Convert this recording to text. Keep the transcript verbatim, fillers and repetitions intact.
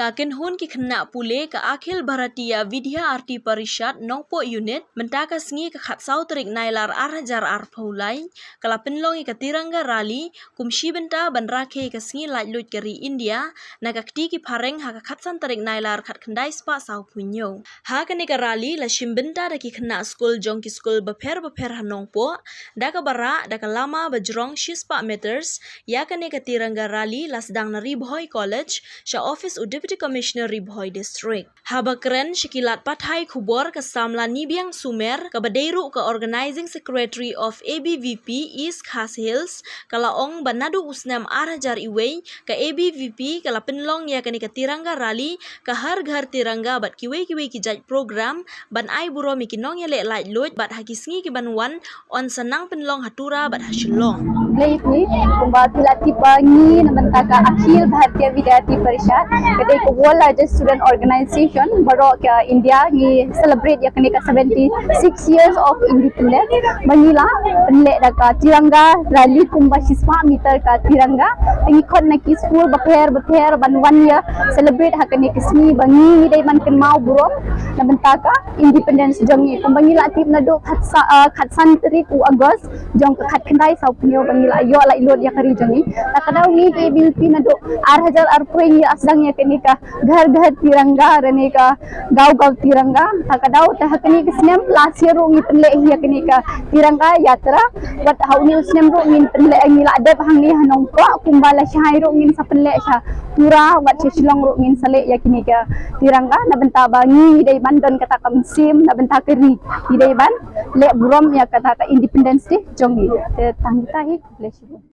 Ka kynhun ki khynnah pule ka Akhil Bharatiya Vidya Arti Parishad Nongpoh Unit mynta ka sngi ka khatsaw tarik Nailar ar hajar arphew lai ka la pynlong ïa ka Tiranga Rally kum shi bynta ban rakhe ïa ka sngi laitluid ka ri India na ka kti ki phareng ha ka khatsan tarik Nailar khatkhyndai spah sawphew hynñiew. Ha kane ka rally la shim bynta da ki khynnah skul jong ki skul bapher bapher ha Nongpoh, da kaba rah da ka lama ba jrong shispah meters. Ïa kane ka Tiranga Rally la sdang na Ri Bhoi College sha office u Deputy Commissioner Ri Bhoi District. Haba kren sha ki lad pathai khubor ka samla Nibiang Sumer kaba dei ruh ka Organising Secretary of A B V P East Khasi Hills ka la ong ba naduh u snem ar hajar wei ka A B V P ka la pynlong ïa kane ka Tiranga Rally, ka Har Ghar Tiranga bad kiwei kiwei ki jait program ban ai burom ïa ki nongïaleh laitluid bad ha ki sngi ki ban wan yn sa nang pynlong ha Tura bad ha Shillong. Blei ni kumba ki la tip ba ngi na bynta ka Akhil Bharatiya Vidyarthi Parishad ka dei ka world largest student organization baroh ka India, ngi celebrate ïa kane ka seventy six years of independence. Ba ngi la pynleh da ka Tiranga Rally kumba shispah meter ka Tiranga. Te ngi khot na ki skul bapher bapher ban wan ïa celebrate ha kane ka sngi ba ngi dei ban kynmaw burom na bynta ka independence jong ngi. Kumba ngi la tip naduh khatsa-, ah, khatsan tarik u August jong ka khatkhyndai sawphew hynñiew ba ngi la ïoh laitluid ïa ka ri jong ngi. Ta ka daw ngi ka A B V P naduh ar hajar arphew ngi la sdang ïa kane ka Ghar Ghar Tiranga, kane ka Gaon Gaon Tiranga. Ta ka daw te ha kane ka snem last year ruh ngi pynleh hi ïa kane ka Tiranga Yatra. Wat ha une u snem ruh ngin pynleh, ngi la dep hangne ha Nongpoh, kumba la shai ruh ngin sa pynleh sha Tura, wat sha Shillong ruh ngin sa leh ïa kane ka Tiranga na bynta ba ngi dei ban don kata ka mynsiem na bynta ka ri, ngi dei ban leh burom ïa kata ka Independence Day jong ngi. Te tang kita hi, bless you.